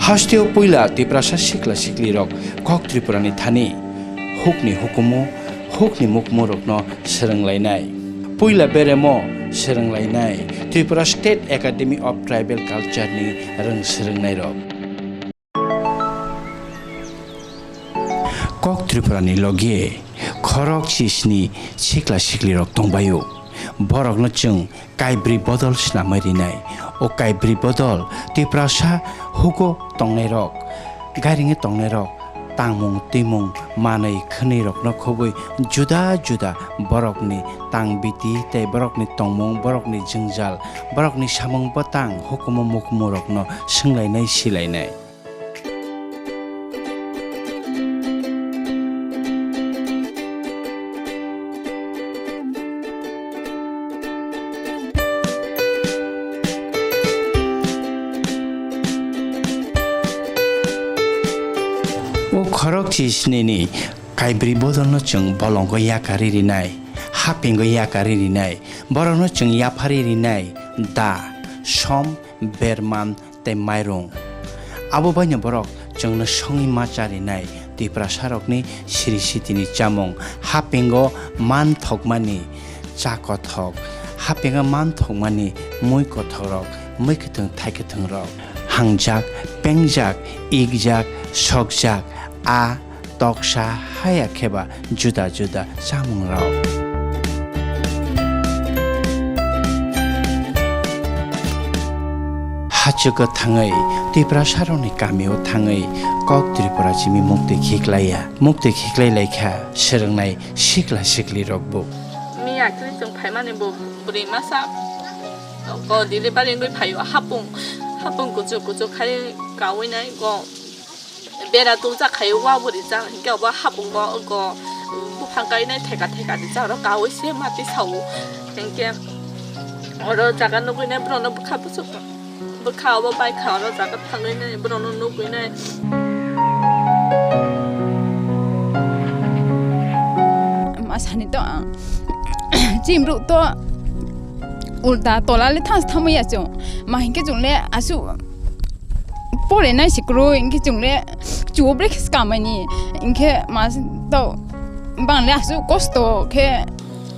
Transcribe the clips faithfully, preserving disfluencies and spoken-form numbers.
Hasteo puila Tiprasa sikla siklirok kok Tripurani thani hukni hukumu, hukni mukmurokno swrwnglainai. Puila beremo swrwnglainai Tripura State Academy of Tribal Culture ni rwng swrwngnairok. Kok Tripurani loge khorok chisni sikla siklirok tongbaio. Borokno chwng kaibrwi bodol swnamwi rinai. O kaibrwi bodol Tiprasa hugo tongnairok, gairingwi tongnairok, tangmung twimung manwi khwnwirokno khobwi juda juda borokni tang biti tei borokni tongmung, borokni jwngjal, borokni samung bwtang hukumu mukumurokno swnglainai, silainai. O khorok chisnini kaibrwi bodolno chwng bolongo yakarwi rinai, hapingo yakarwi rinai, borokno chwng yapharwi rinai da, som, berman, tei mairung. Abo baino borok chwngno songwi ma charinai Tiprasarokni siri sitini chamung, hapingo man thokmani cha kothok, hapingo man thokmani mui kothokrok, mui kwthwng thai kwthwngrok, hangjak, pengjak, ikjak, sokjak, a toksa haya kheba juda juda chamungrok. Hachwkgo thangwi, Tiprasarokni kamio thangwi kok Tripura simi muktwi khiklaiya. Muktwi khiklai laikha swrwngnai sikla siklirokbo. Miya khe chwng phaimani bo bwrwi masa ko delivery wngwi phaio, hapung, hapung kuchuk kuchuk khai kaui nai go. Bera tubjak khaio, wa bo rijak, hinkhe obo hapung bo go buphang kainai theka theka rijak, oro kaui se mati sao. Hinkhe oro jaga nugui nai borokno bwkha bwswk, bwkha obo bai kha, oro jaga thangwi nai borokno nugui nai. Ma sani to ang chimruk to ulta tola le thang thamwi ya chwng, ma hinkhe chwng le aswk pore nai si kwrwi, hinkhe chwng le chuo bre khe swkamani, hinkhe ma to bang le aswk kosto khe.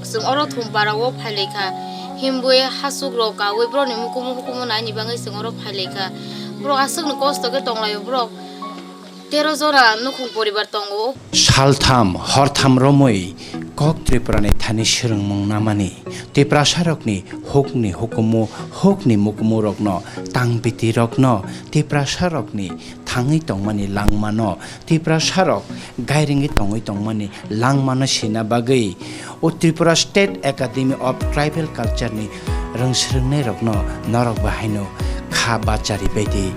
Chwng oro thum para o phai lai kha, himbui hasuk rok kaui borok ni mukumu hukumu nai ni bagwi chwng oro phai lai kha. Borok aswk ni kosto khe tong lai o borok, tero jora nukhung poribar tongo. Saltham hortham romwi kok Tripura ni thani swrwngmung namani. Tiprasarokni hukni hukumu, hukni mukumurokno, tang bitirokno, Tiprasarokni thangwi tongmani langmano, Tiprasarok gairingwi tongwi tongmani langmano sina bagwi o Tripura State Academy of Tribal Culture ni rwngswrwngnairokno norok bahaino kha bachari baidi.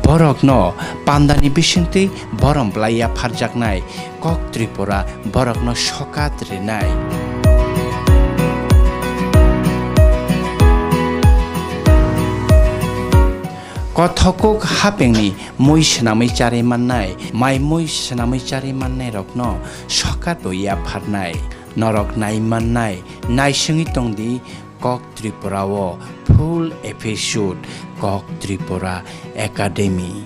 Borokno pandani bisingtwi borom bwlai yapharjaknai kok Tripura borokno sokat rinai. Kothokuk hapengni mui swnamwi charwi mannai, mai mui swnamwi charwi mannairokno sokat bo yapharnai. Norok nai mannai, naisingwi tongdi, Kok Tripura o full episode Kok Tripura Academy.